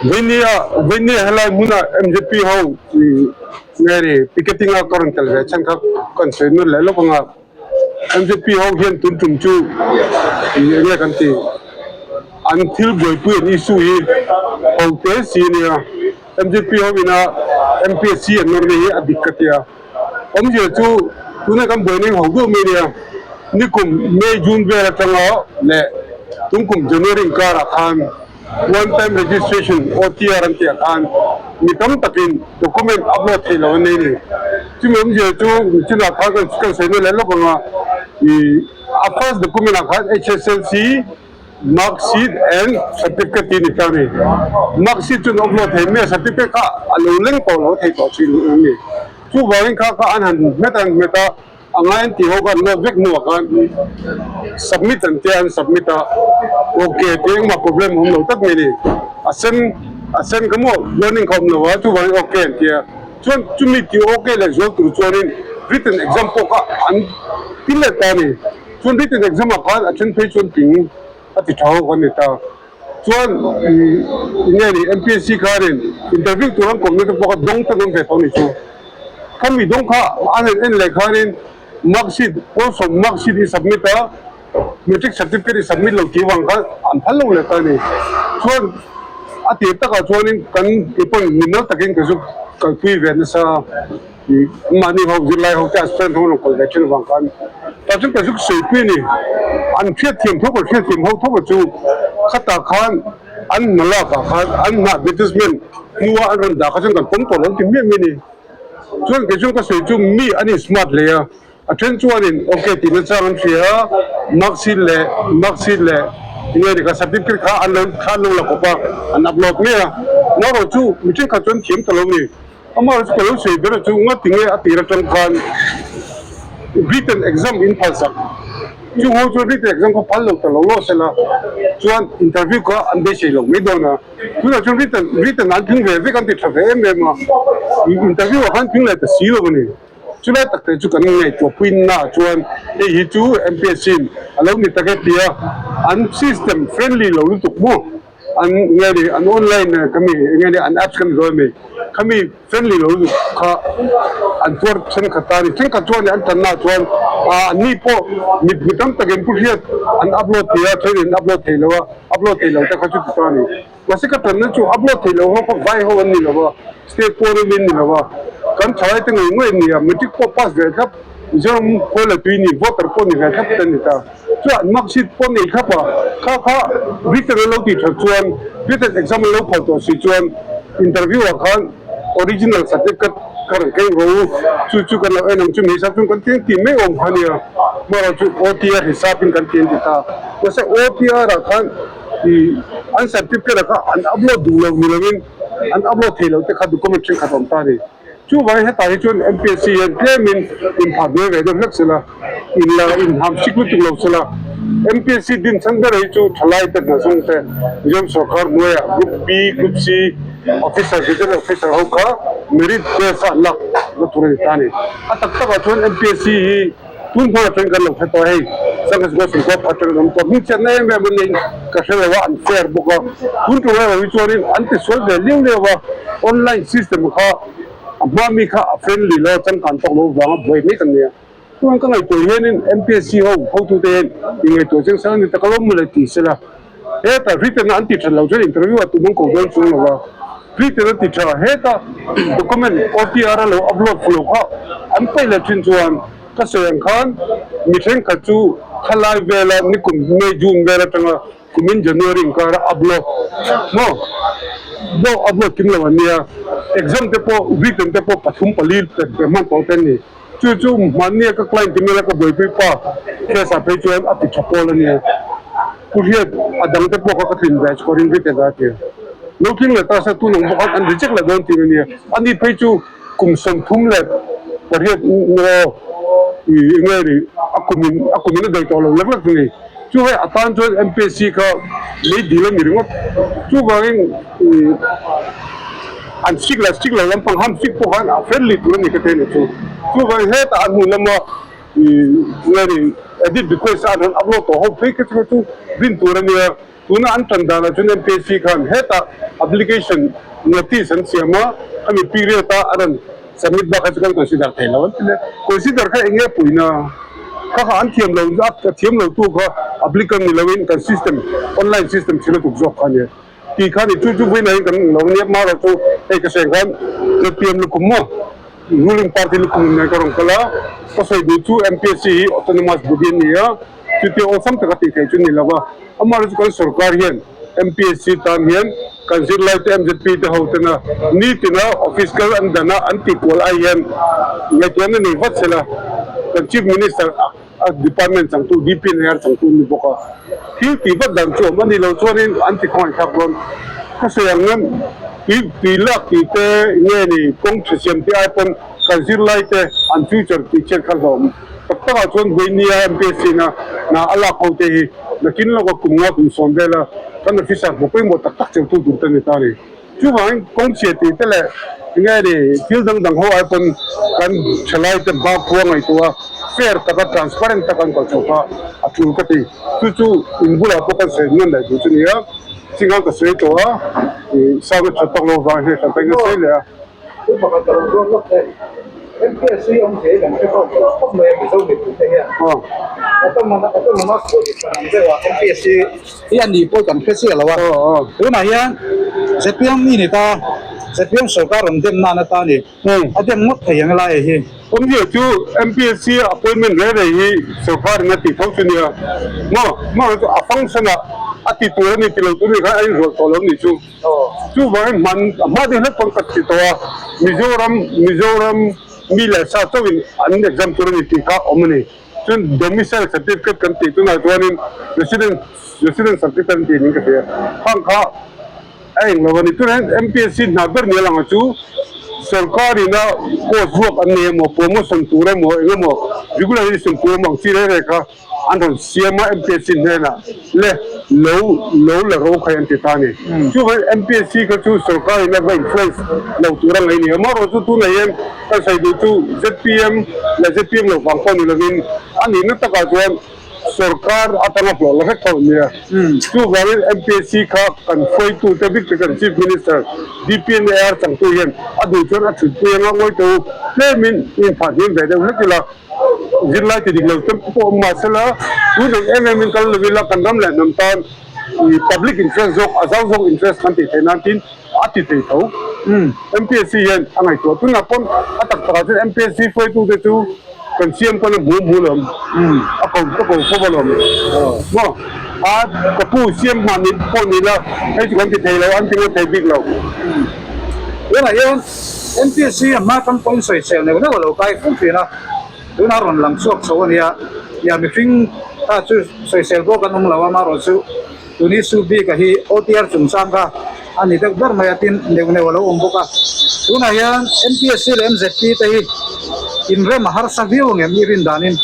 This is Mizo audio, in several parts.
Vainia Vainia helai hmuna mzp ho nge ni picketing a ka rawn tel ve chhan kha kan sawi nawn leh lawk ang a mzp ho hian tun tum chu eng nge kan tih an thil buaipui an issue hi ho te si a nia mzp ho ina mpsc an nawrna hi a dik ka tia. Awmzia chu tuna kan buaina hi ho deuh mai nia, nikum May June vel atanga leh tunkum January inkarah khan One Time Registration, OTR, an tih ah khan mi tam takin document upload theih loh an nei a ni. Chumi awmzia chu nichinah khan kan sawi na leh lawk anga ih a first document ah khan HSLC, Mark sheet and certificate tih a ni ta a ni. Mark sheet chu an upload thei mai a, certificate kha a lo leng tawh lo thei tawh thin a ni. Chuvangin kha kha an han hmet an hmet a, a ngai an tih ho kha an load vek hnuah khan submit an tia an submit a, ok tih engmah problem a awm lo tak mai a ni. A sen a sen kha maw warning kha a awm lo a, chuvangin ok an tia. Chuan chumi tih ok leh zual tur chuanin written exam pawh kha an ti leh ta a ni. Chuan written exam ah khan a then phei chuan tling a ti tha ho kan ni ta. Chuan eng nge ni MPSC khanin interview tur an kawmna te pawh kha dawng tak an ve tho ni chu. Khami dawng kha an han en leh khanin mark sheet pawlsawm mark sheet i submit a, matric certificate i submit lo tih vang khan an phal lo leh ta a ni. Chuan a tir takah chuanin kan keipawhin mimal takin ka zuk kalpui ve nasa a. Mahni ho zirlai ho te a strength ho lo kal ve thin avang khan tah chuan ka zuk sawi a ni. An hriatthiam tho kan hriatthiam ho tho chu khatah khan an hna lak ah khan an hna advertisement hnua an rawn dah kha chuan kan pawm tawh lo ti miah mai a ni. Chuan kei chuan ka sawi chu mi an in smart hle a, a then chuanin ok tihna chang an hria a, mark sheet leh mark sheet leh enge ni kha certificate kha an lo kha an lo la kawp a, an upload mai a. Narawh chu mi thenkhat chuan thiam ta lo ni. Amah chu ka lo sawi ber chu nga tinge a tir atang khan written exam in phal sak chu ho chuan written exam kha phal lo ta lo lo sela chuan interview kha an beisei lo mai dawn a tunah chuan written written an thing ve vek an ti tha ve em em a interview ah khan thing leh ta si lo a ni chulai tak te chu kan ngaihtuah puina ah chuan hei hi chu MPSC in a lo ni tak e tia an system friendly lo lutuk maw. An nge ni an online khami enge ni an apps kan zawi mai khami friendly lo lutuk kha an tuar thenkhat ta a ni thenkhat chuan an tanna ah chuan ah an ni pawh mit mi tam takin pu hriat an upload thei a then in upload thei lo a upload thei lo te kha chu ti ta a ni mahse ka tanna chu upload thei lo ho kha vai ho an ni lo a state pawn an ni lo a kan thalai te ngei ngei an ni a matric pawh pass ve thlap Mizoram khawi la tui ni voter pawh ni ve thlap te an ni ta. Chuan mark sheet pawh nei thlap a, kha kha written an lo tih that chuan written exam an lo phal tawh si chuan interview ah khan original certificate kha rawn keng rawh u, chu chu kan lo en ang chu mi hisap chuan kan ti ang tih mai awm kha nia, amaherawh chu OTR hisapin kan ti an ti ta. Mahse OTR ah khan ih an certificate ah kha an upload duh lo ni lovin an upload thei lo te kha document thenkhat a awm ta a ni. Chuvangin hetah hi chuan MPSC hian tlemin inphah hmel ve deuh hlek sela, inla inham sik lutuk lo sela, MPSC din chhan ber hi chu thalai te hna zawng te Mizoram sorkar hnuaiah Group B, Group C officer, gazetted officer ho kha merit base a an lak na tur a ni ta a ni. A tak takah chuan MPSC hi tun hma atangin kan lo hre tawh a hei, Sangha Sikhaw Sawrkar phat atangin an awm tawh. Hmingchhiatna em em an nei ka hre lo a, an fair bawk a. Tun tum erawh hi chuanin an tisual ve liau liau a, online system kha a hma mi kha a friendly lo a, changkan tawk lo vanga buai mai kan nia. Chuan ka ngaihtuah hianin MPSC ho hotute hian ingaihtuah chiang sang a ni tak alawm mawle ti sela. Heta written a an ti that loh chuan interview ah tum an ko dawn chuang lo a, written a ti tha heta document OTR a lo upload fuh loh kha an paih leh thin chuan ka sawi ang khan mi thenkhat chu thalai vela nikum May June vel atanga kumin January inkara upload maw pawh upload kim lo an nia exam te pawh written te pawh pathum pali pe hman tawh te an ni. Chu chu hmannia ka client email a ka buaipui pa case ah phei chuan a ti tha pawl a nia. Pu Hriat a dang te pawh kha ka tlin ve scoring written a tia. Lo tling leh ta se tun ang bawk khan an reject leh dawn tih a nia. Ani phei chu kum 38 ngaw i enge ni a kum in a kum in a daih tawh lo lek lek a ni. Chu hei a tan chuan MPSC kha lei dil a ni ringawt. Chuvangin i an sik leh sik lo lampang ham sik pawh khan a friendly tur a ni ka thei ni chu. Chuvangin hetah an hmun lama i nge ni edit request a an rawn upload tawh ho phei kha chu rin tur a nia. Tuna an tan danah chuan MPSC khan hetah application notice an siam a, khami period a a rawn submit bak kha chu kan consider thei lo an ti leh. Consider kha eng nge puina? Kha kha an thiam lo a thiam lo tu kha applicant ni loin kan system online system thil a tuk zawk kha a nia. Tih kha ni chu chu vawiinah hian kan lo niap mar a chu hei ka sawi ang khan zpm lukhum maw ruling party lukhum nen ka rawn kal a, ka sawi duh chu MPSC hi autonomous body a ni a. Chutia awlsam taka tih theih chu ni lo va, amaherawhchu kan sorkar hian MPSC tan hian kan zirlaite mzp te ho tena nitina office kal an dan a, an tih kual ai hian ngaihtuahna nei vat sela, kan Chief Minister a department changtu DPNR changtu an ni bawk a, thil tih vat dan chu awm a ni lo chuanin an ti khawngaihthlak dawn. Ka sawi ang nan tui tui lak tih te nge ni kawng tha siam te ai pawn kan zirlaite an future tih chhiat kha hlawm. Tak takah chuan Vawinia MPSC na hna a lak ho te hi nakin lawka kum nga kum sawm vela kan officer hna pawimawh tak tak cheu tu tur te ni ta a ni. Chuvangin kawngchhia tih te leh enge ni thil dang dang ho ai pawn kan thalai te hma khua ngaihtuah a fair taka transparent taka an kal chho kha a tul ka ti. Chu chu in bulah pawh kan sawi hman leh duh chu ni a, chinga ka sawi tawh a, ih sound a that tawk lo vang hian hran pahin ka sawi leh a. Thu pakhat ka lo zawt lawk e. MPSC awm thei kan hre tawk lo khawp mai a Mizo mipui te hian. Autonomous body hran ang deuh a MPSC hi a nih pawh kan hre chiah lo a. Tunah hian zpm mi ni ta, zpm sorkar rawn dem nan ata ni. A dem ngawt thei ang lai hi. Awmzia chu MPSC appointment rei rei hi sorkar in a tih tho chu nia. Maw? Maw chu a function ah a ti tur a ni ti lo tur ni khan a inrawlh tawh lo nih chu. Chuvangin hman a hma deuh hlek pawn ka ti tawh a, Mizoram Mizoram mi leh sa chauhin an exam tur a ni tih kha awm a ni. Chuan domicile certificate kan tih tunah chuanin resident resident certificate an tih niin ka hria. Khang kha a eng lo a ni. Tunah hian MPSC hna ber ni a lang a chu sorkarin a post ruak an nei emaw, promotion tur emaw, eng emaw regularization tur emaw ang chi reng reng kha an rawn siam a MPSC hnenah le lo lo la ro khai an ti ta a ni. Chuvangin MPSC kha chu sorkarin a va influence lo tur a ngaih a ni. Amaherawhchu chu tunah hian kan sawi duh chu zpm leh zpm lo vang pawh ni lovin a nihna takah chuan sorkar atanga hlawh la vek tho a nia. Chuvangin MPSC kha kan hruaitute bik te kan Chief Minister DPNAR changtu hian a duh chuan a thutpui anga ngawi tawh u tlemin inphah hniam ve deuh hlek ila. Zirlai ti dik lo te pawh awm mah sela, tun ang em em in kal lo ila kan ram leh hnam tan public interest zawk a zau zawk interest kan tih theih nan tin a ti thei tho. MPSC hian a ngaihtuah tunah pawn a tak takah chuan MPSC hruaitute chu kan siam pawn a hmu hmu lo a ko a ko fo alawm maw a ka pu siam hman ni pawh ni la hei chu kan ti thei lo an ti ngawt thei bik lo. Tunah hian MPSC a hma tang pawhin sawisel neuh neuh a lo kai fum thin a, tunah rawn lang chhuak chho a nia. Nia mihring kha chu sawisel bawk an awm lo a, amaherawh chu tuni su bik a hi OTR chungchang kha a ni deuh ber mai a, tin neuh neuh a lo awm bawk a. Tunah hian MPSC leh MZP te hi inrem a harsa viau ang em i rin danin?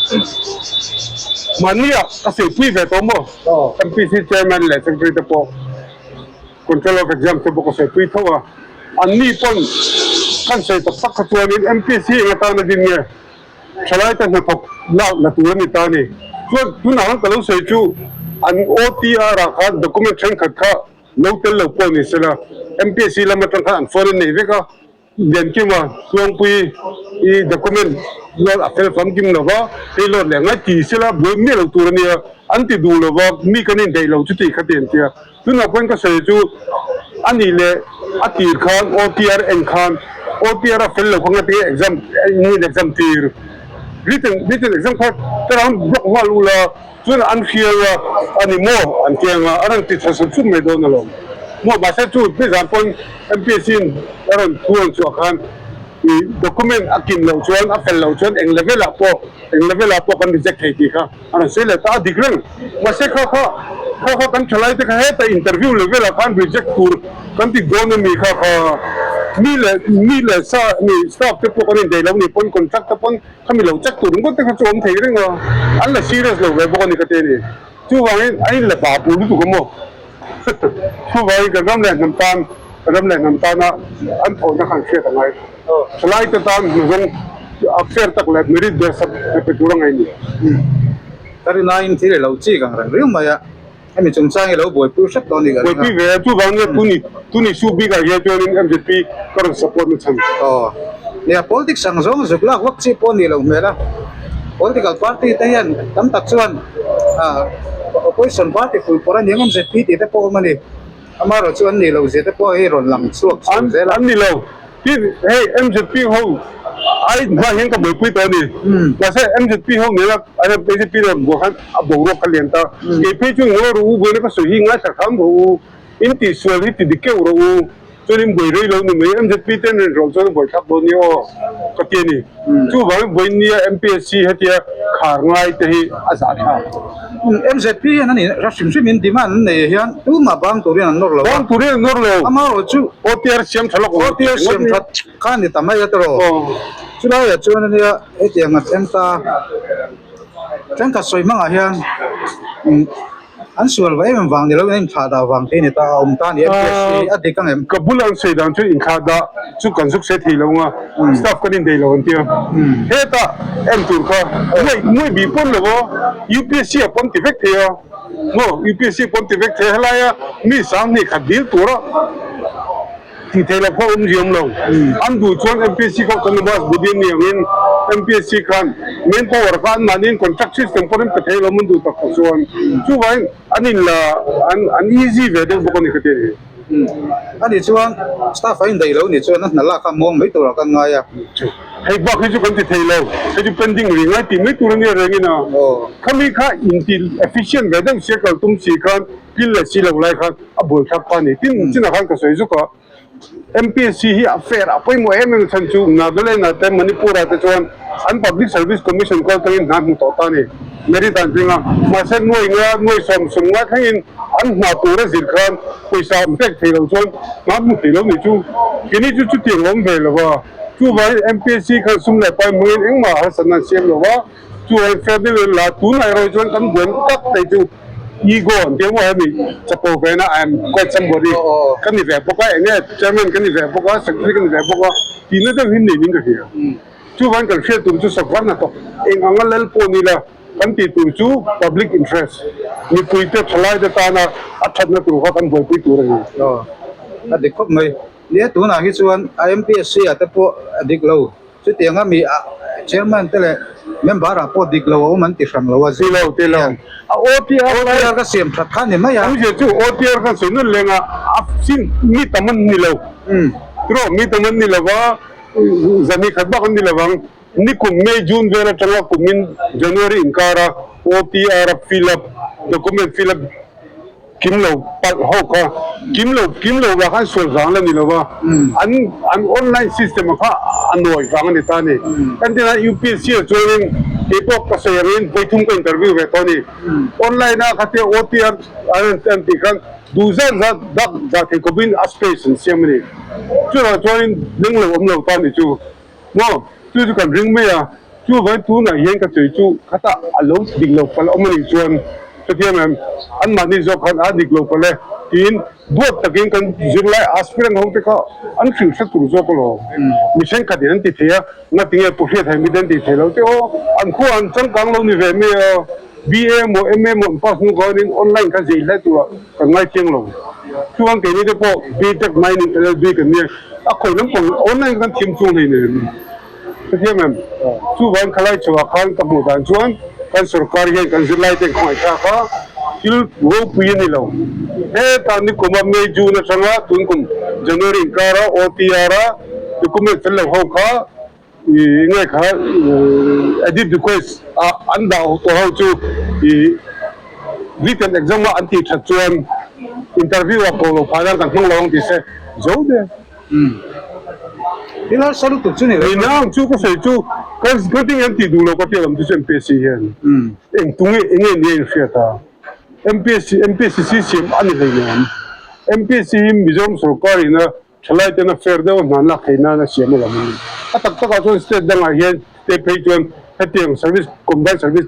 Mahnia ka saipui ve tawh maw? MPC Chairman leh Secretary te pawh. Control of exam te bawk a sawi pui tho a, an ni pawn kan sawi tak tak kha chuanin MPC eng atana din nge thalai te hnathawk lak la tur a ni ta a ni. Chuan tunah khan ka lo sawi chu an OTR ah khan document thenkhat kha lo tel lo pawh ni sela MPC lam atang khan an phone an nei vek a. Liankima Tluangpui i document load a fel famkim lo va, hei load leh ngai ti sela buai miah lo tur a nia, an ti duh lo va, mi kan indaih lo chu tih kha ti an ti a. Tunah pawhin ka sawi chu a nih leh a tir khan OTR en khan OTR a fel lo kha ngatinge exam in exam tir written written exam kha tarang block nghal ula chuan an hriau a a ni maw an ti anga a rawn ti tha sup sup mai dawn alawm maw mahse chu nizan pawn MPSC in a rawn thu rawn chhuah khan ih document a kim loh chuan a fel loh chuan eng level ah pawh eng level ah pawh kan reject thei tih kha a rawn sawi leh ta a dik reng mahse kha kha kha kha kan thalai te kha heta interview level ah khan reject tur kan ti dawn a mi kha kha mi leh mi leh sa mi staff te pawh kan indaih lo ni pawn contract te pawn Khami lo check tur ringawt te kha chu awm thei reng a, an la serious lo ve bawk a ni ka ti a ni. Chuvangin a in la ba pur lutuk a maw? Chuvangin kan ram leh hnam tan, kan ram leh hnam tana an thawhna kha an hriat a ngai. Thalai te tan hnuzawng a fair tak leh merit based a pe tur a ngai a ni. Ka rinaiin thil i lo chik ang reng riau mai a. Hemi chungchang hi lo buaipui hrep tawh a nih ka ring a. Buaipui ve a, chuvang nia tuni tuni su bikah hian chuanin MZP ka rawn support na chhan. Aw. Nia politics ang zawng zuk lak vak chi pawh a nih loh hmel a. Political party te hian tam tak chuan ah opposition party pui pawrh a ni ang MZP tih te pawh awm a ni. Amaherawh chu an nih loh zia te pawh hei rawn lang chhuak chho zel a. An ni lo. Tin, hei MZP ho ai hma hian ka buaipui tawh a ni. Mahse MZP ho nena MZP nen buai khan a boruak kha lian ta. Kei phei chu ngawi rawh u, buaina ka sawi hi ngaithla hram rawh u, in tihsual hi ti dik keuh rawh u, chuan in buai rei lo ni mai. MZP te an rinrawlh chuan a buaithlak dawn nia aw ka ti a ni. Chuvangin vawinia MPSC hetia khar ngai te hi a zah thlak. MZP hian a nih hra hrim hrim in demand an nei hian tumah bang turin an nawr lo a. Bang turin an nawr lo. Amaherawh chu OTR siam tha lawk awm. OTR siam that kha a ni ta mai a tawh. Chulaiah chuan ania hetiang a thleng ta. Thenkhat sawi hmangah hian an sual va em em vang ni lo in a inthlah dah vang thei ni ta a awm ta a ni MPSC a dik ang em? Ka bula an sawi dan chu inthlah dah chu kan zuk se thei lo ang a, staff kan indeih lo an tia. Hetah en tur kha nuaih nuaih bih pawn lo aw, UPSC ah pawn ti vek thei a, maw UPSC pawn ti vek thei a, helaia mi 2000 dil tura Tih theih loh pawh awmzia awm lo. An duh chuan MPSC kha autonomous body a ni angin MPSC khan manpower kha anmahniin contract system pawhin pe thei lo an duh tak tak chuan chuvangin an in la an an easy ve deuh bawk a ni ka ti a ni. A nih chuan staff a indaih lo nih chuan a hna lak kha muang mai turah kan ngai a. Hei bak hi chu kan ti thei lo, hei chu pending ri ngai tih mai tur a nia rengin a. Khami kha inti efficient ve deuh sia kal tum si khan pil leh si lo lai khan a buaithlak kha a ni. Tin, chinah khan ka sawi zuk a, MPSC hi a fair a pawimawh em em chhan chu Nagaland-ah te Manipur-ah te chuan an Public Service Commission kal tangin hna hmu tawh ta a ni. Merit an tling a, mahse nuai nga, nuai sawm sawm nga thlengin an hna tur a zir khan pawisa an pek thei lo chuan hna hmu thei lo ni chu. Keini chu chutiang a awm ve lo va, chuvangin MPSC khan sum leh pai hmangin engmah harsatna an siam lo va, chuvangin fair deuhin la tunah erawh chuan kan buan tak te chu Ego an tih maw hemi chapo ve na I am quite somebody ka ni ve bawk a enge chairman ka ni ve bawk a secretary ka ni ve bawk a tihna deuh hi niin ka hria. Chuvangin kan hriat tur chu sawrkar hnathawk eng anga lal pawh ni la kan tih tur chu public interest mipuite thalai te tana a thatna tur kha kan buaipui tur a ni. A dik khawp mai. Nia tunah hi chuan IMPSC ah te pawh a dik lo. Chutianga mi a chairman te leh member ah pawh dik lo a awm an ti hran lo a Ti lo, ti lo. A OTR lai. OTR ka siam that kha ni mai a. Awmzia chu OTR kan sawi nawn leng a, a sin mi tam an ni lo. Tiraw mi tam an ni lo va, zani khat bak an ni lo vang. Nikum May, June vel atanga kumin January inkara OTR a fill up, document fill up, Kim lo palh ho kha kim lo kim lo vang khan sual vang la ni lo va, an an online system a kha a nawi vang a ni ta a ni. Kan tina UPSC ah chuanin kei pawh ka sawi angin vawithum ka interview ve tawh a ni. Online a khatia OTR an an tih khan duh zat zat dak zah thei khawpin a space an siam a ni. Chuvang chuanin ring lo awm lo ta a ni chu. Maw? Chu chu kan ring mai a, chuvangin tunah hian ka sawi chu khatah a lo dik lo palh awm a nih chuan hrethiam em, anmahni zawk khan a dik lo palh e tiin duat takin kan zirlai aspirant ho te kha an hrilh hre tur zawk alawm. Mi thenkhatin an ti thei a, ngatinge pu hriat hai mite an ti thei lo te aw, an khua an changkang lo ni ve mai a, BA emaw MA emaw an pass hnu khanin online kha zei hle turah kan ngaithiang lo. Chuan keini te pawh BTech Mining LLB kan nia. A khawi lampang online kan thiam chuang hlei nen ka thiam em? Chuvang khalai chhuah khan ka hmuh dan chuan kan sorkar hian kan zirlai te khawngaih thlak a, thil ropui a ni lo. Heta nikum a May June atanga tun kum January inkara OTR a document fel lo ho kha i nge kha edit request a an dah tawh ho chu i written exam a an tih that chuan interview ah ko lo phah nan kan hmang lo ang tih se zo de. Thil harsa lutuk chu ni lo. Ni nang chu ka sawi chu ka ka ding an tih duh lo ka tih lam chu chu MPSC hian eng tung nge eng nge ni a inhriat a MPSC MPSC siam a ni hleinem MPSC hi Mizoram sorkar in a Thalai ten a fair deuh a hnan lak theih nan a siam a lam a ni. A tak takah chuan state dangah hian state phei chuan hetiang service combined service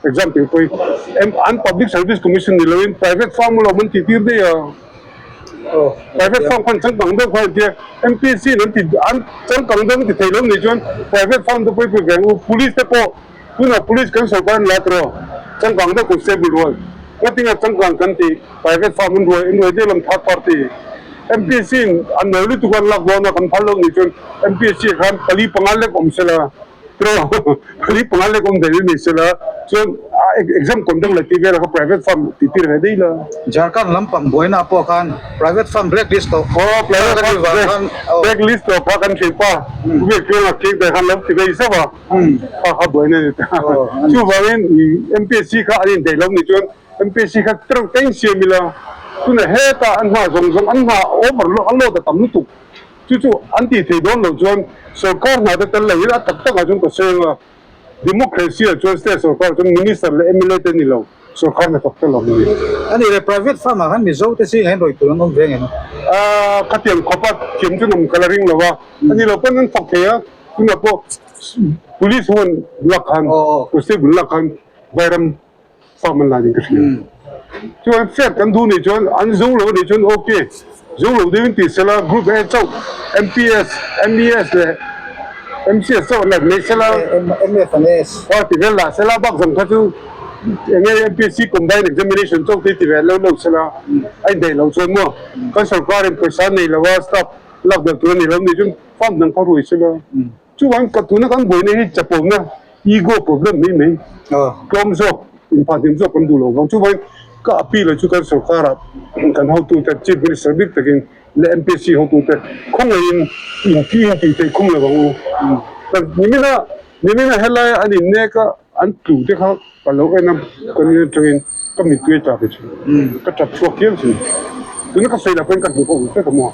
exam tih pawh hi an public service commission ni loin private firm a lawm an tih tir daih a. Private firm khan changkang deuh kha an tia MPSC in an ti an changkang deuh an ti thei lo nih chuan private firm te pawh hi pui ve ang u. Police te pawh tunah police kan sorkar an la tawh a changkang deuh constable rual. Ngatinga changkang kan tih private firm an ruai an ruai deuh lam third party MPSC in an nawi lutuk an lak dawn a kan phal loh nih chuan MPSC ah khan pali panga lek awm sela tiraw pali panga lek awm daih ni sela chuan exam conduct leh tih velah kha private firm tih tir ve daih la. Jharkhand lampang buaina pawh khan private firm black list tawh Aw private firm black list tawh kha kan hrilh pa Biak Pianga King te khan lo ti vei zauh a. Kha kha buaina a ni ta. Chuvangin MPSC kha an indaih lo nih chuan MPSC kha tereuh teng siam ila tunah hetah an hna zawng zawng an hna over an load a tam lutuk. Chu chu an tih theih dawn loh chuan sorkar hna te tel lo in a tak takah chuan ka sawi ang a, democracy ah chuan state sorkar ah chuan minister leh mla te ni lo sorkar hna thawk tel awm a ni. A nih leh private firm ah khan Mizo te zingah hian rawih tur an awm ve ngem? Khatiang khawpa thiam chu nawm ka la ring lo a, a ni lo pawn an thawk thei a. Tunah pawh police ho an lak khan constable lak khan Vairam farm an la niin ka hria. Chuan fair kan duh nih chuan an zo lo anih chuan ok zo lo deuh in tih sela group A chauh MPS, MES leh MCS chauh an la nei sela aw ti vel lah sela bak zawng kha chu eng nge MPSC combined examination chauh te ti ve lo lo sela a indaih loh chuan maw kan sorkar in pawisa nei lo a staff lak belh tur a ni lo nih chuan Farm dang kha ruai sela. Chuvang ka tuna kan buaina hi chapawmna ego problem mai mai tlawm zawk inphahhnem zawk kan duh lo vang. Chuvangin ka appeal ah chu kan sorkar ah kan hotute Chief Minister bik takin leh MPSC hotute khawngaihin inti in tih theih khum lo vang u. Nimina nimina helai an innek a an tlu te kha ka lo en a ka ni atangin ka mittui a tla ve thin ka tap chhuak hial thin tuna ka sawi lah pawhin ka hmu ho vek a maw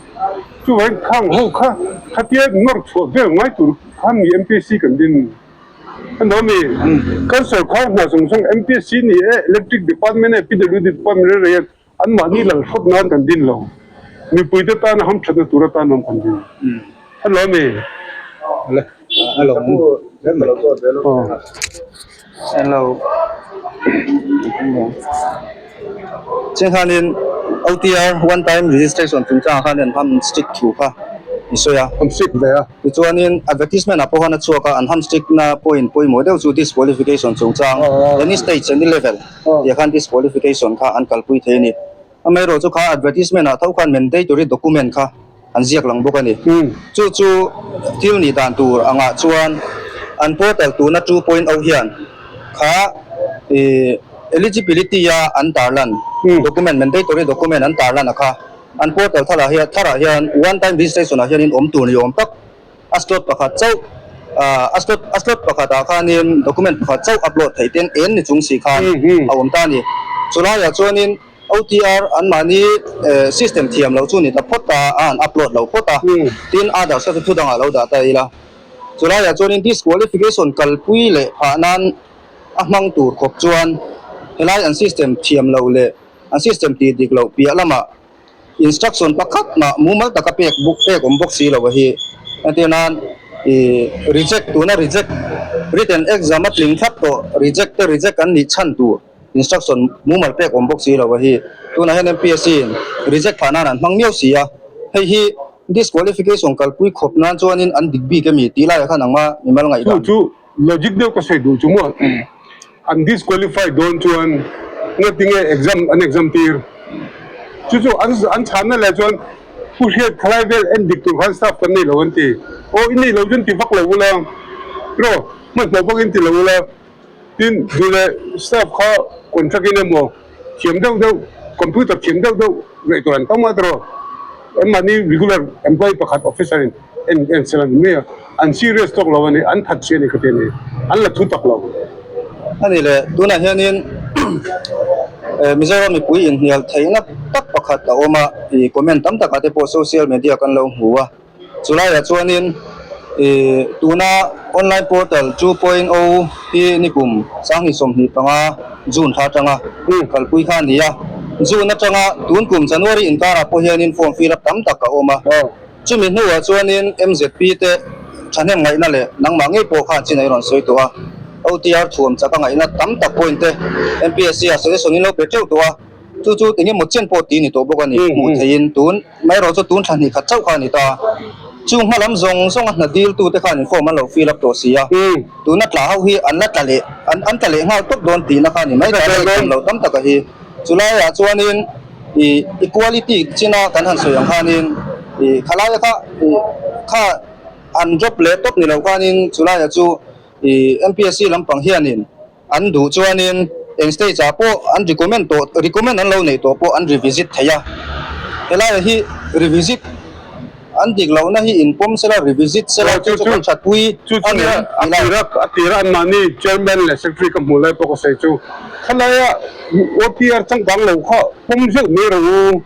chuvangin khang ho kha khatia nawr chhuah vel ngai tur khan mi MPSC kan din a ni awm e kan sawrkhar hna zawng zawng MPSC ni e electric department e PWD department reng reng hian anmahni lal hrawt nan kan din lo mipuite tana hamthatna tur atan awm kan din a ni awm e. Hello Chenghanin OTR one time registration chungchangah khan an ham stick thu kha i sawi a. An stick ve a. Tichuanin advertisement ah pawh khan a chhuak a, an ham stick na point pawimawh deuh chu disqualification chungchang any stage any level tih ah khan disqualification kha an kalpui thei a ni. Amaherawhchu kha advertisement ah tho khan mandatory document kha an ziak lang bawk a ni. Chu chu thil nih dan tur angah chuan an portal tuna 2.0 hian kha ih eligibility a an tarlan document mandatory document an tarlan a kha an portal tharah hian tharah hian one time registration ah hianin awm tur ni awm tak a slot pakhat chauh ah a slot a slot pakhat ah khanin document pakhat chauh upload theih ten en ni chung si khan a awm ta a ni. Chulaiah chuanin. OTR anmahni system thiam loh chu ni ta phawt a, a han upload lo phawt a, tin others kha chu thu dangah lo dah ta ila. Chulaiah chuanin disqualification kalpui leh phah nan a hmang tur khawp chuan helai an system thiam loh leh an system tih dik loh piah lamah instruction pakhat mah mumal taka pek buk pek awm bawk si lo a hi. Entir nan ih reject tuna reject written exam a tling thlap tawh reject te reject an nih chhan tur. Instruction mumal pek awm bawk si lo a hi. Tunah hian MPSC in reject phah nan an hmang miau si a, hei hi disqualification kalpui khawp nan chuanin an dik bik emi tih laiah khan angma mimal ngaihdan. Chu chu logic deuh ka sawi duh chu maw an disqualify dawn chuan ngatinge exam an exam tir chu chu an an chhanna leh chuan Pu Hriat khalai vel en dik tur khan staff kan nei lo an ti. Aw i nei lo chuan ti vak lo ula tiraw hmanhmawh vak in ti lo ula. Tin, duh leh staff kha contract in emaw thiam deuh deuh, computer thiam deuh deuh ngaih tur an tam a tawh. Anmahni regular employee pakhat officer in en en sel a ni mai a, an serious tawk lo a ni, an that si a ni ka ti a ni, an la thu tak lo. A ni le, tunah hianin Mizoram mipui inhnial theihna tak pakhat a awm a, ih comment tam takah te pawh social media kan lo hmu a. Chulaiah chuanin ih tuna online portal 2.0 hi nikum 2025 June thla atanga kalpui kha a ni a. June atanga tun kum January inkarah pawh hianin form fill up tam tak a awm a. Chumi hnuah chuanin MZP te thahnem ngaihna leh nangmah ngei pawh khan chin a i rawn sawi tawh a. OTR thuam chak a ngaihna tam tak point te MPSC ah suggestion in lo pe teuh tawh a. Chu chu eng emaw chen pawh tih ni tawh bawk a ni. Hmuh theihin tun mai erawh chu tun thla hnih khat chauh kha a ni ta. Chung hma lam zawng zawng a hna dil tu te khan inkhawm an lo fill up tawh si a. Tuna tla ho hi an la tla leh an an tla leh nghal tawp dawn tihna kha a ni mai ta. Lei thiam lo tam tak a hi. Chulaiah chuanin ih equality china kan han sawi ang khanin ih khalaia kha ih kha an drop leh tawp ni lo khanin chulaia chu ih MPSC lampang hianin an duh chuanin eng stage ah pawh an recommend tawh recommend an lo neih tawh pawh an revisit thei a, helaiah hi revisit an dik lohna hi inpawm sela revisit sela chu chu kan thatpui chu chu nia a tira a tira anmahni chairman leh secretary ka hmuh lai pawh ka sawi chu khalaia OTR changkang lo kha pawm zeuh mai rawh u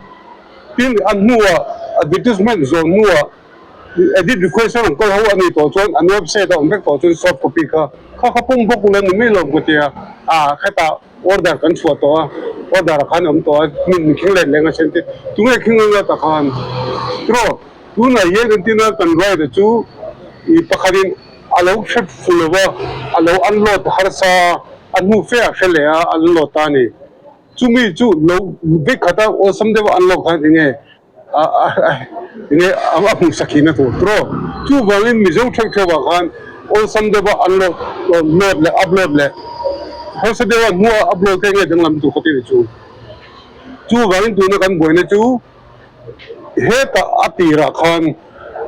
tin a hnuah advertisement zawn hnuah Edit request a rawn kal ho a nih tawh chuan an website a awm vek tawh chuan soft copy kha kha kha pawm bawk ula ni mai lo ka ti a, ah hetah order kan chhuah tawh a, order ah khan a awm tawh a, min min khing let leng a sen te tunge khing anga ta khan tiraw tunah hian entirna kan write a chu ih pakhatin a lo hre fu lo va, a lo unload harsa a, a hnu fe a hre leh a a unload ta a ni, chumi chu lo vek khat a awlsam deuh a unload khan enge Enge a hmuhsak hi na tur tiraw? Chuvangin Mizo theuh theuhah khan awlsam deuha unload load leh upload leh harsa deuha hnua upload kha enge danglam tur ka ti chu. Chuvangin tuna kan buaina chu hetah a tirah khan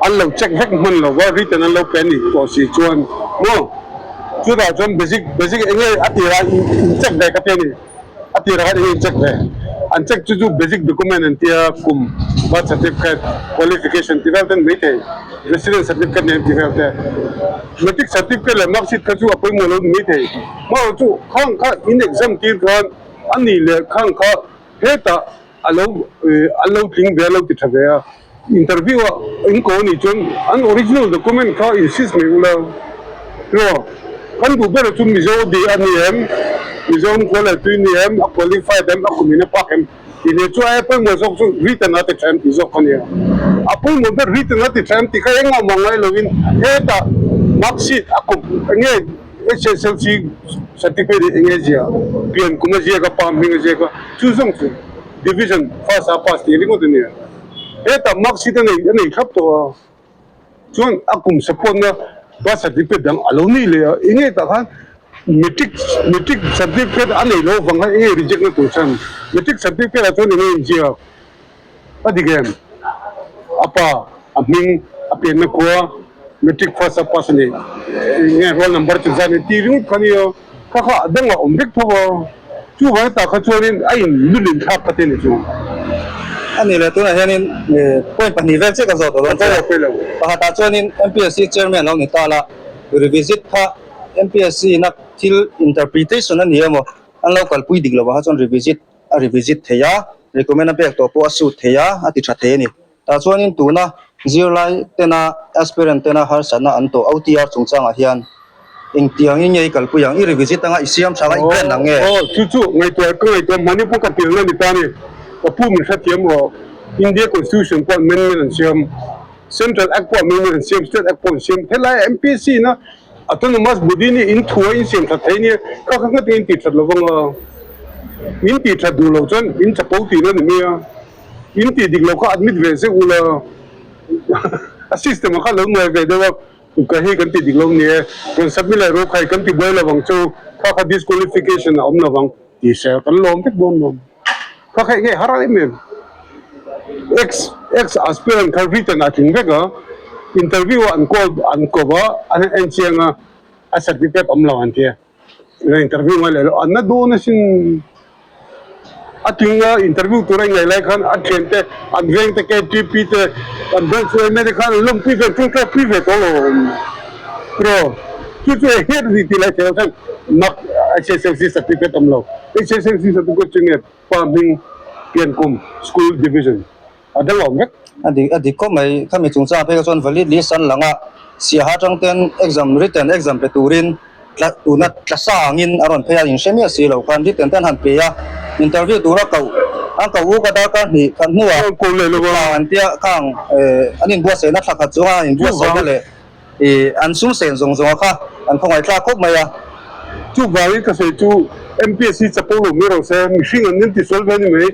an lo check vek hman lo va, written an lo pe a nih tawh si chuan maw? Chutah chuan basic basic enge a tirah in check ve ka ti a ni. A tirah khan enge in check ve? An check chu chu basic document an tia kum, birth certificate, qualification ti vel ten maithei, residence certificate nen ti vel te. Matric certificate leh mark sheet kha chu a pawimawh lo ni maithei. Hmarawh chu khang kha in exam tir khan a nih leh khang kha hetah a lo an lo tling ve a lo ti tha ve a. Interview ah in ko anih chuan an original document kha insist mai ula tiraw? Kan duh ber chu Mizo di a ni em? Mizo khua leh tui ni em? A qualified em? A kum in a pak em? Tih leh chu aia pawimawh zawk chu written a ti tha em tih zawk kha nia. A pawimawh ber written a ti tha em tih kha engah mah ngai lovin hetah mark sheet a kum enge HSLC certificate enge zia pian kum a ziak a pa hming a ziak a chu zawng chu division first a pass tih ringawt a nia. Hetah mark sheet a nei a nei thlap tawh a, chuan a kum support na birth certificate dang a lo nei leh a, enge tah khan matric matric certificate a nei loh vang khan enge reject na tur chhan, matric certificate ah chuan enge inziak a dik em? A pa a hming a pianna khua matric first a pass a ni enge roll number chu zan tih ringawt kha nia kha kha a dangah awm vek tho a. Chuvang tak kha chuanin a in lulin thlak kha te ni chu. A nih leh tunah hianin point pahnih vel chiah ka zawt dawn che. Pakhatah chuanin MPSC chairman lo ni ta la, revisit kha MPSC na thil interpretation a ni emaw an lo kalpui dik lovah kha chuan revisit a revisit thei a, recommend a pek tawh pawh a suit thei a, a ti tha thei a ni. Tah chuanin tuna zirlai tena aspirant tena harsatna an tawh OTR chungchangah hian engtiangin nge i kalpui ang? I revisit anga i siam tha anga i grant ang nge? Aw, chu chu ngaihtuah ka ngaihtuah mahni pawh ka pilna ni ta a ni. Ka pu min hrethiam rawh. India Constitution pawh amendment an siam, Central Act pawh amendment an siam, State Act pawh an siam. Helai MPSC ina Autonomous body nih in thu a in siam that thei nia, kha kha nghat in in tih that lo vang a. In tih that duh lo chuan in chapo tihna ni mai a. In tih dik lo kha admit ve zeuh ula, a system ah kha lo nuai ve deuh a, ka hei kan tih dik lo ni e, rawn submit leh rawh khai kan ti buai lo vang chu, kha kha disqualification a awm lo vang tih se kan lawm vek dawn lo. Kha kha enge har em em. Ex ex aspirant kha written a tling vek a, interview ah an call an ko va, an en chiang a, a certificate awm lo an ti a. Interview ngai leh lo an na dawn asin a tling a interview tur a ingaih lai khan a thian te an veng te KTP te an branch yma te khan an lawmpui ve tawngtai pui ve tawh lo tiraw chu chu eng nge ni tih lai thei lo khan mak HSLC certificate awm lo HSLC certificate chu nge pa hming pian kum school division a dang awm vek. A dik a dik khawp mai. Khami chungchangah phei kha chuan valid list an lang a, siaha atang ten exam written exam pe turin tla tuna tla sa angin a rawn phei a, in hre miah si lo khan written te an han pe a, interview tura koh an koh uk a darkar hnih khat hnuah an tia khang an inbuatsaihna thla khat chunga an inbuatsaihna leh Ih, an sum sen zawng zawng a kha an khawngaih thlak khawp mai a. Chuvangin ka sawi chu MPSC chapo lo mai rawh se, mihring an inti sual ve a ni mai.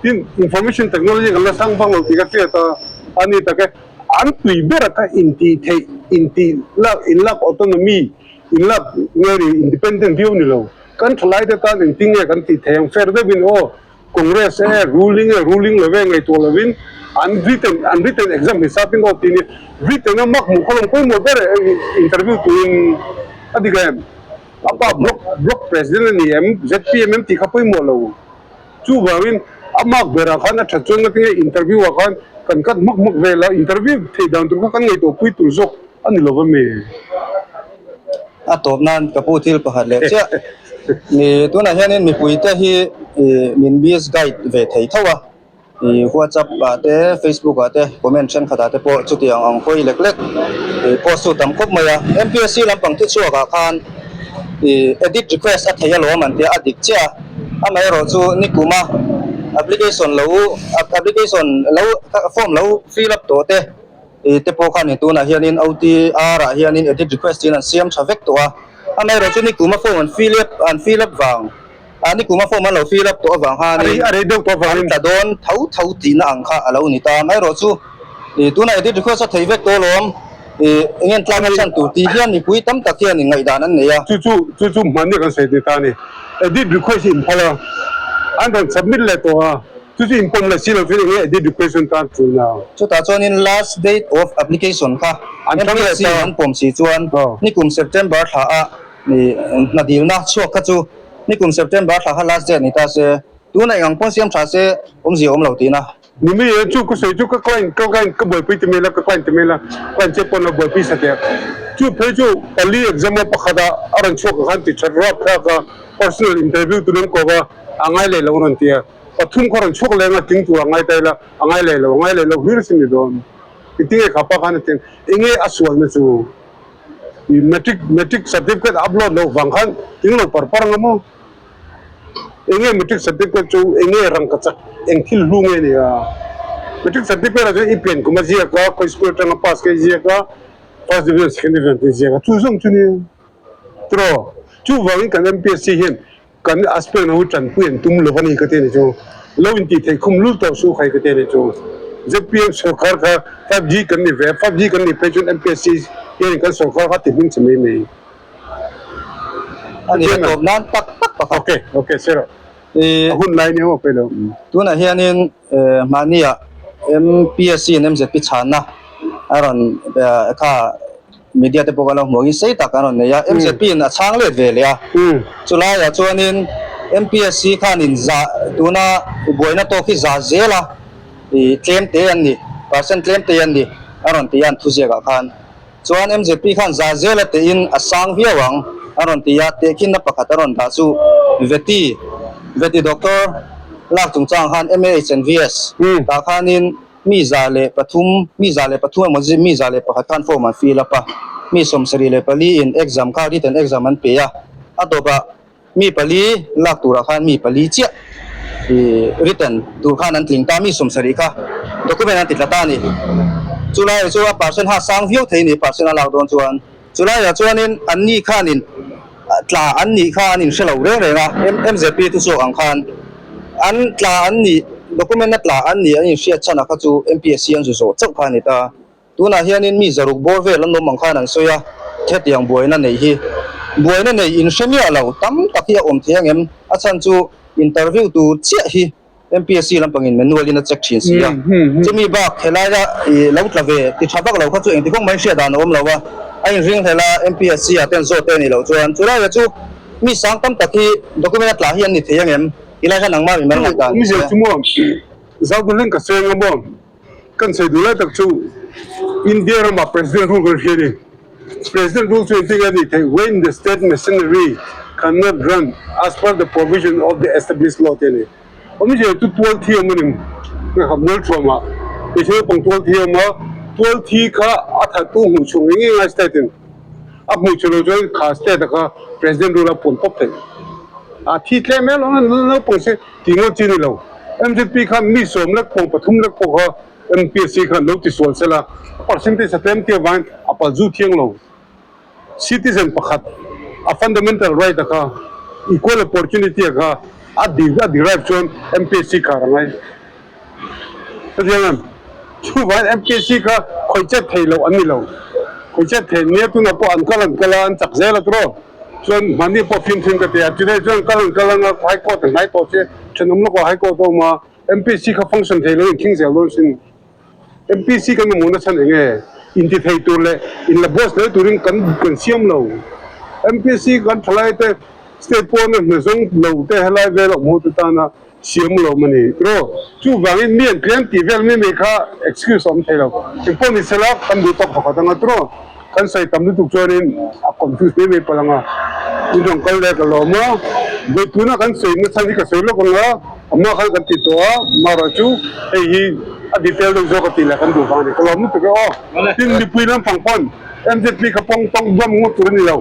Tin, information technology kan la sang vak lo tih ka hriat a, a ni tak e. An tui ber a kha intih theih, intih lak, inlak autonomy, inlak nge ni independent viau ni lo. Kan thalai te tan engtin nge kan tih theih ang fair deuhin aw. Congress e ruling e ruling lo ve ngaihtuah lovin an written an written exam hisapin aw tih ni written a mark hmuh kha lawm pawimawh ber e interview turin a dik em a pa block block president a ni em zpm em tih kha pawimawh lo chuvangin a mark berah khan a that chuan ngatinge interview ah khan kan cut hmak hmak vel a interview theih dan tur kha kan ngaihtuah pui tur zawk a ni lo ami. A tawp nan ka pu thil pakhat leh chiah. Mi tunah hianin mipuite hi ih min misguide ve thei tho a, ih whatsapp ah te facebook ah te comment thenkhat ah te pawh chutiang ang hawi lek lek ih post tu tam khawp mai a. MPSC lampang thu chhuak ah khan ih edit request a thei alawm an tia a dik chiah a, amaherawh chu nikuma application lo application lo form lo fill up tawh te I te pawh khanin tunah hianin OTR ah hianin edit request tiin an siam tha vek tawh a, amaherawhchu chu nikuma form an fill up an fill up vang ah nikuma form an lo fill up tawh avang khanin an tla dawn tho tho tihna ang kha a lo ni ta. Amaherawhchu i tunah edit request a thei vek tawh alawm i eng en tlakna chhan tur tih hian mipui tam tak hian inngaihdan an nei a. Chu chu chu chu hmanni kan sawi ta a ni. Edit request inphal a, an rawn submit leh tawh a. Chu chu inpawm leh si lo chuan enge edit request an tan tul na. Chutah chuanin last date of application kha MPSC an pawm si chuan nikum September thla a hna dilna chhuak kha chu nikum September thla kha last date ni ta se tuna eng ang pawn siam tha se awmzia awm lo tihna. Ni mai e, chu ka sawi chu ka client ka client ka buaipui ti mai la ka client ti mai la client che pawn a buaipui sa teh chu phei chu pali exam a pakhat ah a rawn chhuak ang khan ti that rap thlak a personal interview tur an kawp a a ngai leh lo a rawn ti a. Pathum kha rawn chhuak leng a tling tur a ngai ta ila, a ngai leh lo, a ngai leh lo hlir sin ni dawn. Engtin nge kha pa khan a tling? Enge a sualna chu? I matric matric certificate a upload loh vang khan tling lo par par anga maw? Enge matric certificate chu enge rangka chak eng thil hlu nge ni a? Matric certificate ah chuan i pian kum a ziak a, khawi school atanga pass nge i ziak a, first division second division tih i ziak a, chu zawng chu nia. Tiraw? Chuvangin kan MPSC hian Kan aspirant ho tanpui an tum lo a ni ka ti a ni chu. Lo intih theih khum lul tawh suh khai ka ti a ni chu. ZPM sorkar kha 5G kan ni ve a, 5G kan nih phei chuan MPSC hianin kan sorkar kha ti hming che mai mai. A ni a tawp nan tak tak pakhat. Ok, ok sir. A hun lai nia maw pei lo. Tunah hianin mahnia MPSC in MZP chhanna a rawn kha Media te pawh kan lo hmuh angin sei tak an rawn nei a, MZP in a chhang let ve leh a. Chulaiah chuanin MPSC khanin za tuna buaina tawk hi za zel a, ih tlem te an ni, percent tlem te an ni a rawn ti a an thuziak ah khan. Chuan MZP khan za zel a tehin a sang viau ang a rawn ti a, tehkhinna pakhat a rawn dah chu Veti, Veti Doctor lak chungchang khan MAHNVS tah khanin Mi 103, mi 103 emaw mi 101 khan form an fill up a, mi 74 in exam kha written exam an pe a, a tawpah mi pali lak turah khan mi pali chiah ih written tur khan an tling ta, mi 70 kha document an ti tla ta a ni. Chulaiah chu a percent ha sang viau thei a ni percent a lak dawn chuan. Chulaiah chuanin anni khanin tla an nih kha an inhre lo reng reng a, MZP thuchhuak ang khan an tla an nih, document a tla an nih an inhriat chhan a kha chu MPSC an zu zawh chauh kha a ni ta. Tunah hianin mi zaruk bawr vel an awm ang khan an sawi a, hetiang buaina neih hi buaina nei inhre miah lo tam tak hi a awm thei angem? A chhan chu interview tur chiah hi MPSC lampangin manual in a check thin si a, chumi bak helaia i lo tla ve ti tha vak lo kha chu engti kawng mai hriat dan a awm lo a, a inring hlel a MPSC ah ten zawt te a nih loh chuan chulaiah chu mi sang tam tak hi document a tla hi an ni thei angem tilai hian nangmah mi mal ngaihdan ni se. Chu maw Zauduhleng ka sawi anga maw kan sawi duh lai tak chu India ramah President rule kan hria a ni. President rule chu engtin nge a nih theih? When the state machinery cannot run as per the provision of the established law tih a ni. Awmzia chu tual thi awm a ni kha mual thuamah hmeichhe naupang tual thi a awm a, tual thi kha a thattu hmuh chhuah ngei ngei ngai state in a hmuh chhuah loh chuan kha state a kha President rule a puan pawp theih. A thi tlem em a naupang se tih ngawt chi a ni lo. MZP khan mi sawm lek pawh pathum lek pawh kha MPSC khan lo ti sual sela a percentage a tlem tir avangin a pal zu thiang lo. Citizen pakhat a fundamental right a kha equal opportunity a kha a a derive chuan MPSC khar a ngai. Hetiang em? Chuvangin MPSC kha khawih chet thei loh an ni lo. Khawih chet thei nia tunah pawh an kal an kal a an chak zel a tiraw? Chuan mahni pawh fimfim ka ti a, chutah chuan kal an kal anga High Court a hnai tawh che. Thenawm lawkah High Court a awm a, MPC kha function thei lo in khing zel dawn sin. MPC kan mamawhna chhan eng nge? Inti thei tur leh inla boss hle turin kan kan siam lo. MPC kan thalai te state pawna hna zawng lo te helai vel a awm ho te tana siam lo a ni. Tiraw? Chuvangin mi an tlem tih vel mai mai kha excuse a awm thei lo. Engpawh ni sela kan duh tawk pakhat anga tiraw? Kan sawi tam lutuk chuanin a confuse mai mai palh anga in rawn kal leh ka lawm a. Vawi tuna kan sawi nachhan hi ka sawi lawk anga amma khan kan ti tawh a, amaherawh chu hei hi a detail deuh zawk a tih leh kan duh vang a ni. Ka lawm lutuk e aw. Tin mipui lampang pawn MZP kha pawng tawng duam ngawt tur a ni lo.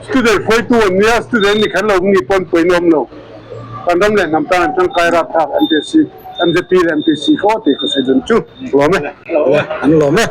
Student hruaitu an nia, student ni kher lo ni pawn pawhin a awm lo. Kan ram leh hnam tan an tangkai rapthlak MPSC, MZP leh MPC kha aw tih ka sawi dun chu. Lawm e. An lawm e.